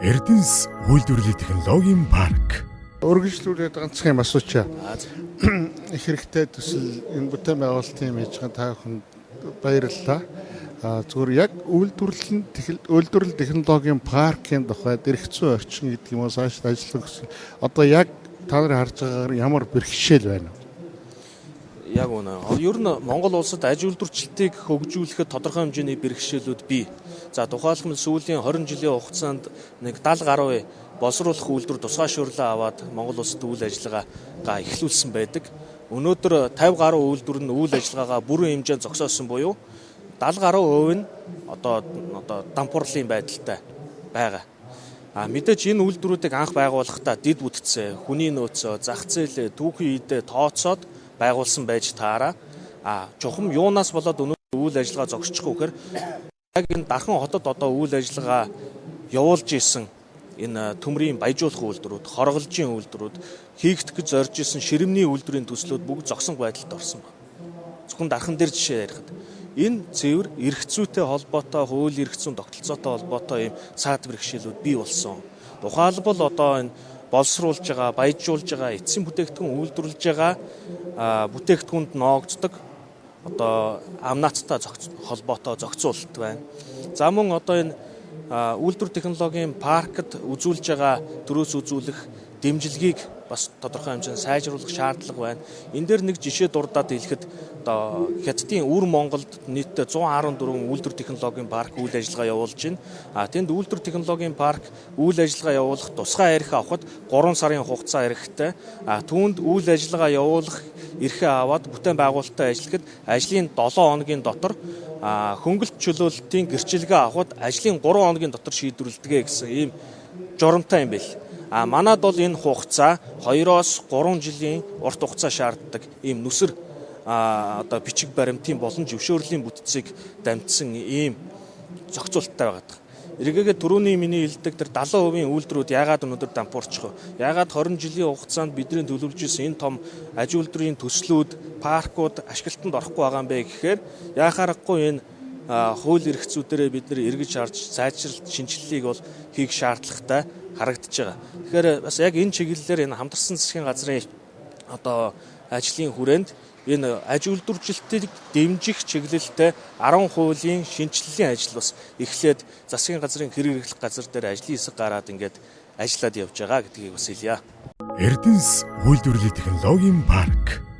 Эрдэнэс үйлдвэрлэлийн технологийн парк. Өргөжлүүлээд ганцхан юм асуучаа. Их хэрэгтэй төсөл энэ бүтээн байгуулалтын юм хийж байгаа та бүхэнд баярлалаа. Зүгээр яг үйлдвэрлэлийн үйлдвэрлэл технологийн паркын тухай эрх зүйн орчин гэдэг юм уу цааш ажиллах гэсэн. Одоо яг та нарын харж байгаагаар ямар бэрхшээл байна вэ? Яг үнэ. Ер нь Монгол улсад аж үйлдвэрчлэлтийг хөгжүүлэхэд тодорхой хэмжээний бэрхшээлүүд бий. За, тухайлбал сүүлийн 20 жилийн хугацаанд нэг 70 гаруй боловсруулах үйлдвэр тусгай шуурлаа аваад Монгол улсад үйл ажиллагаагаа эхлүүлсэн байдаг. Өнөөдөр 50 гаруй үйлдвэр нь үйл ажиллагаагаа бүрэн хэмжээнд зогсоосон буюу 70 гаруй хувь нь одоо дампуурлын байдалтай байгаа. А мэдээж энэ үйлдвэрүүдийг анх байгуулахдаа дэд бүтцээ, хүний нөөцөө, зах зээлээ, түүхийн идэ тооцоод байгуулсан байж таараа. А чухам юунаас болоод өнөөдөр үйл ажиллагаа зогсчих вэ гэхээр яг энэ Дархан хотод одоо үйл ажиллагаа явуулж исэн энэ төмрийн баяжуулах үйлдвэрүүд, хорголжийн үйлдвэрүүд, хийгдэх гэж зорж исэн ширэмний үйлдвэрийн төслүүд бүгд зогсон байдалд орсон байна. Зөвхөн Дархан дээр жишээ ярихад энэ цэвэр эрх зүйтэй холбоотой, хууль эрх зүйн тогтолцоотой холбоотой ийм саад бэрхшээлүүд бий болсон. Тухайлбал одоо энэ боловсруулж байгаа, баяжуулж байгаа, эцсийн бүтээгдэхүүн үйлдвэрлэж байгаа бүтээгдэхүүнд ноогддог одоо амнаацтай холбоотой зохицуулалт байна. За мөн одоо энэ үйлдвэр технологийн паркт үзүүлж байгаа төрөөс үзүүлэх дэмжлэгийг бас тодорхой хэмжээнд сайжруулах шаардлага байна. Энэ дээр нэг жишээ дурдаад хэлэхэд одоо Хятадын Өвөр Монголд нийтдээ 114 үйлдвэр технологийн парк үйл ажиллагаа явуулж байна. А тэнд үйлдвэр технологийн парк үйл ажиллагаа явуулах тусгай эрх авахад 3 сарын хугацаа хэрэгтэй. А түүнд үйл ажиллагаа явуулах эрхээ аваад бүтээн байгуулалтаа ажиллахад ажлын 7 хоногийн дотор, хөнгөлт чөлөөлтийн гэрчилгээ авахад ажлын 3 хоногийн дотор шийдвэрлэдэг гэсэн ийм журамтай юм бэл. А манад бол энэ хугацаа 2-оос 3 жилийн урт хугацаа шаарддаг ийм нүсэр одоо бичиг баримтын болон зөвшөөрлийн бүтцийг дамжсан ийм зохицуулттай байгаа. Эргээгээд түрүүний миний хэлдэг тэр 70% үйлдвэрүүд яагаад өнөөдөр дампуурчих вэ? Яагаад 20 жилийн хугацаанд бидний төлөвлөж исэн энэ том аж үйлдвэрийн төслүүд, паркууд ашиглалтанд орохгүй байгаа юм бэ гэхээр яхаарахгүй энэ хууль эрх зүйдэрээ бид нэр эргэж харж сайжралт шинжилгээг бол хийх шаардлагатай харагдаж байгаа. Тэгэхээр бас яг энэ чиглэлээр энэ хамтарсан засгийн газрын одоо ажлын хүрээнд энэ аж үйлдвэржилтийг дэмжих чиглэлтэй 10 хуулийн шинжилгээний ажил бас эхлээд засгийн газрын хэрэг эрхлэх газар дээр ажлын хэсэг гараад ингээд ажиллаад явж байгаа гэдгийг бас хэлье. Эрдэнэс үйлдвэрлэлийн технологийн парк.